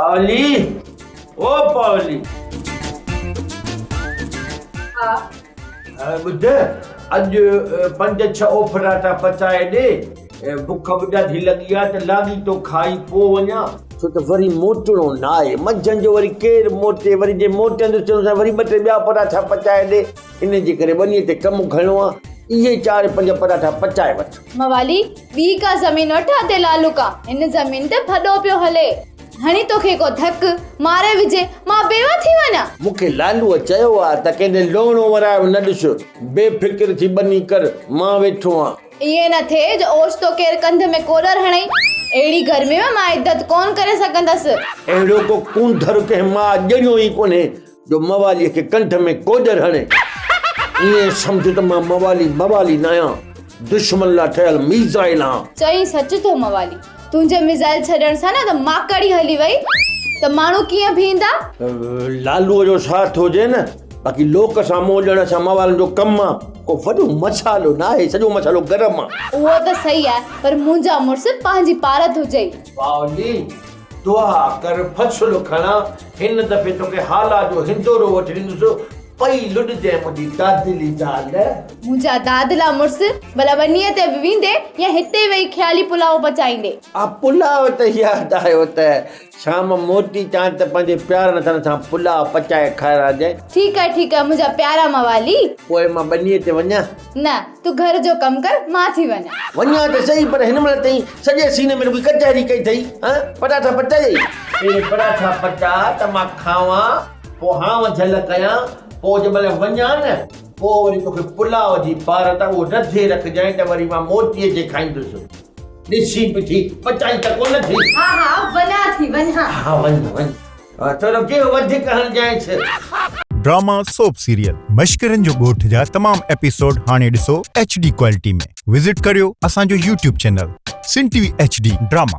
پاولي، او پاولي. ها. ٻڌ، اڄ پنج ڇهه اوڦراٽا پچائي ڏي. بک به ڏاڍي لڳي آ ته لاڳيتو کائي پوء وڃان. ڇو ته وري موٽڻو ناهي. منجهند جو وري ڪير موٽي، وري جي موٽندس چوندس سائين وري ٻه ٽي ٻيا پراٺا پچائي ڏي. ان جي ڪري ٻنيء تي ڪم گهڻو آ. اهي چار پنج پراٺا پچائي وٺ. موالي، ٻي ڪا زمين وٺ ادي لالو ڪا. هن زمين تي ڦڏو پيو هلي. هڻي توکي ڪو ڌڪ ماري وجهي، مان بيوه ٿي وڃان. مون کي لالوء چيو آ ته ڪنهن ڏي لوڻو ورائي به نه ڏس. بي فڪر ٿي ٻني ڪر، مان ويٺو آن. ائين نه ٿئي جو اوچتو ڪير ڪنڌ ۾ ڪولر هڻئي. اهڙي گرمي ۾ مان عدت ڪونه ڪري سگهندس. اهڙو ڪو ڪونڌر ڪنهن ماء ڄڻيو ئي ڪونهي جو مواليء کي ڪنڌ ۾ ڪوڏر هڻي. ائين سمجهه ته مان موالي موالي ناهيان، دشمن لاء ٺهيل ميزائل آهيان. چئين سچ ٿو موالي. تنهنجي ميزائل ڇڏڻ سان نه ته ماڪڙ ئي هلي وئي ته ماڻهو ڪيئن بيهندا؟ لالوء جو ساٿ هجي نه، باقي لوڪ سان منهن ڏيڻ اسان موالن جو ڪم آ، ڪو وڏو مسئلو ناهي، سڄو مسئلو گرم آ. اهو ته صحيح آهي، پر منهنجا مڙس پنهنجي پارت هجئي. باولي، دعا ڪر فصل کڻان، هن دفعي توکي هالا جو هندورو وٺي ڏيندس، پئي لڏجانء منهنجي دادلي زال. منهنجا دادلا مڙس، ڀلا ٻنيء تي به ويندي يا هتي ئي ويهي خيالي پلاء پچائيندي؟ آ پلاء ته ياد آيو ته شام موٽي چان ته پنهنجي پيارن سان سان پلاء پچائي کارائجانء. ٺيڪ آهي ٺيڪ آهي منهنجا پيارا موالي. پوء مان ٻنيء تي وڃان؟ نه، تون گهر جو ڪم ڪر، مان ٿي وڃان. وڃان ته سهي پر هن مهل تائين سڄي سيني ۾ رڳي ڪچهري ڪئي اٿئي، هان؟ پٽاٽا پچايئي؟ پهرين پراٺا پچاء ته مان کاوان، پوء هانء جهل ڪيان، پوء جنهن مهل وڃان نه، پوء وري توکي پلاء جي پارت اهو رڌي رکجانء ته وري مان موٽي اچي کائيندس. ڏسين به ٿي، پچائين ته ڪونه ٿي. ها ها، وڃان ٿي، وڃان. ها وڃ وڃ. ٿورو گيهه وڌيڪ هڻجانئس. ڊراما سوپ سيريل مشڪرن جو ڳوٺ جا تمام ايپيسوڊ هاڻي ڏسو ايڇ ڊي ڪوالٽي ۾ وزٽ ڪريو اسان جو YouTube channel Sindh T V H D drama.